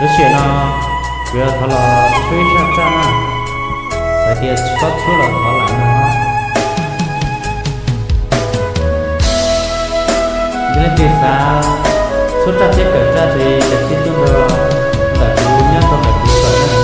Lub sij hawm no kuv yuav thov los tshub ib zaj tsaj na, hais tias tsis txhob tshub los thov lam no. Yog leej twg xav tshub tsaj thiab kawm tsaj ces kav tsij tuaj nrog ntawm kuv nyob rau ntawm kuv kawm na.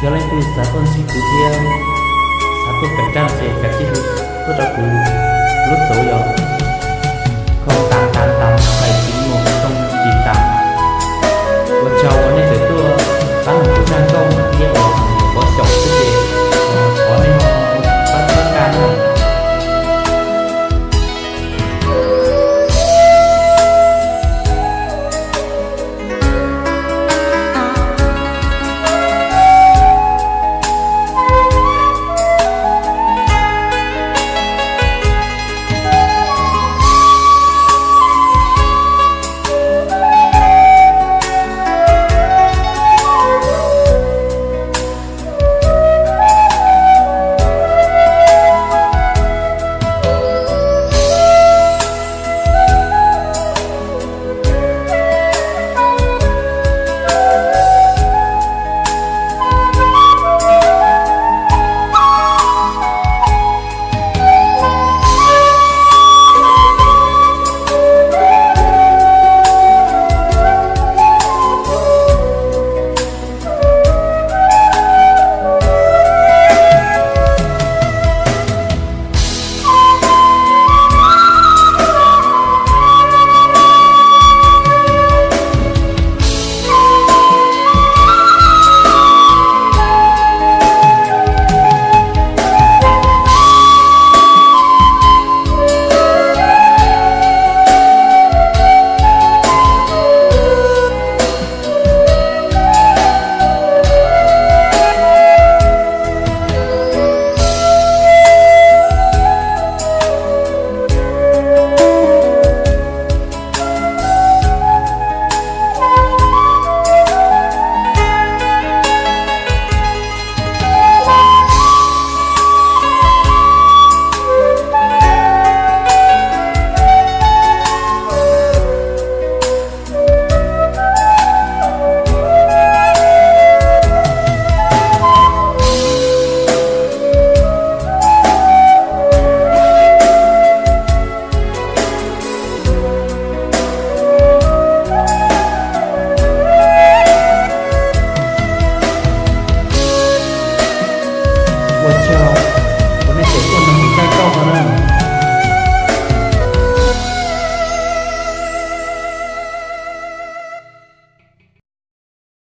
Yog leej twg xav tuaj ntsib kuv thiab xav tuaj kawm tsaj ces kav tsij hu tuaj rau kuv lub xov yog khoo tas tas tas bảy chín một không chín tám. Ua tsaug uas nej tseem tuaj pab nrog kuv zaj nkauj thiab uas nyuam qhuav xyaum xwb ces thov nej ho pab txhawb nqa na. Ua tsaug